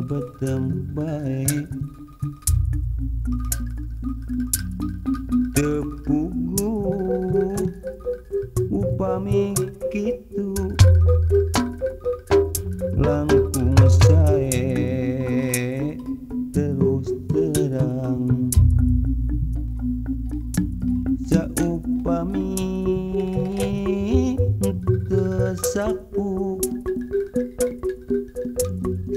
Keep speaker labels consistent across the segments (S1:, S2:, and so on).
S1: Ngabetem bae teu puguh upami kitu langkung sae terus terang saupami teu sapu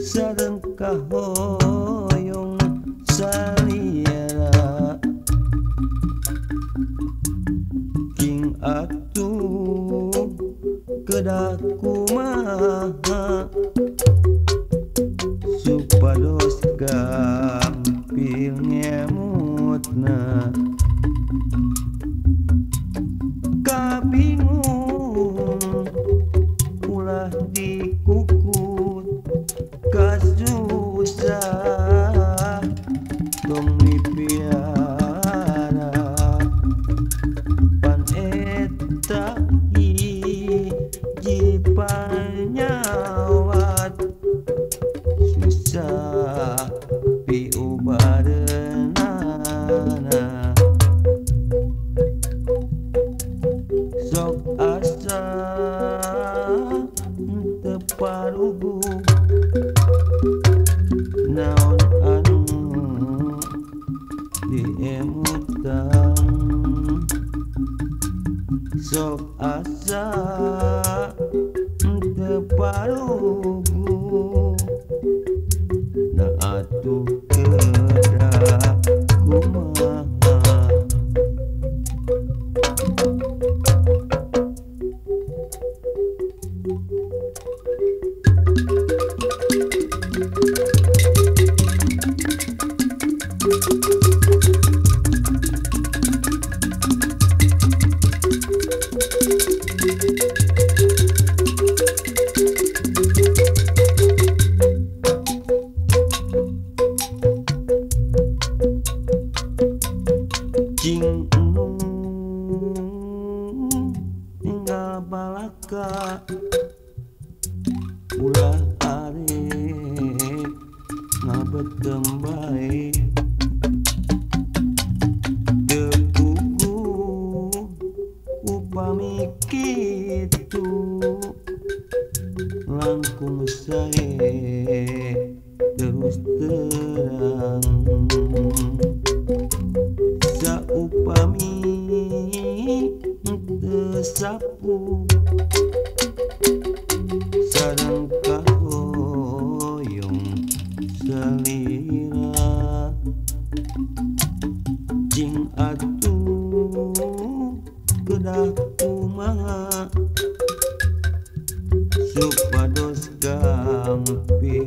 S1: sareng kahoyong salira king atuh kedah kumaha supados gampil ngemutna kabingung ulah dikukut kasusah tong dipiara pan eta hiji panyawat susah piubareunana sok asa teu paruguh naon anu diemutan sok asa teu paruguh na atuh kedah kumaha. Cing ninggal balaka ulah arek ngabetem bae teu puguh upami kitu langkung sae terus terang saupami teu sapu sareng kahoyong salira cing atuh kedah kumaha supados gampil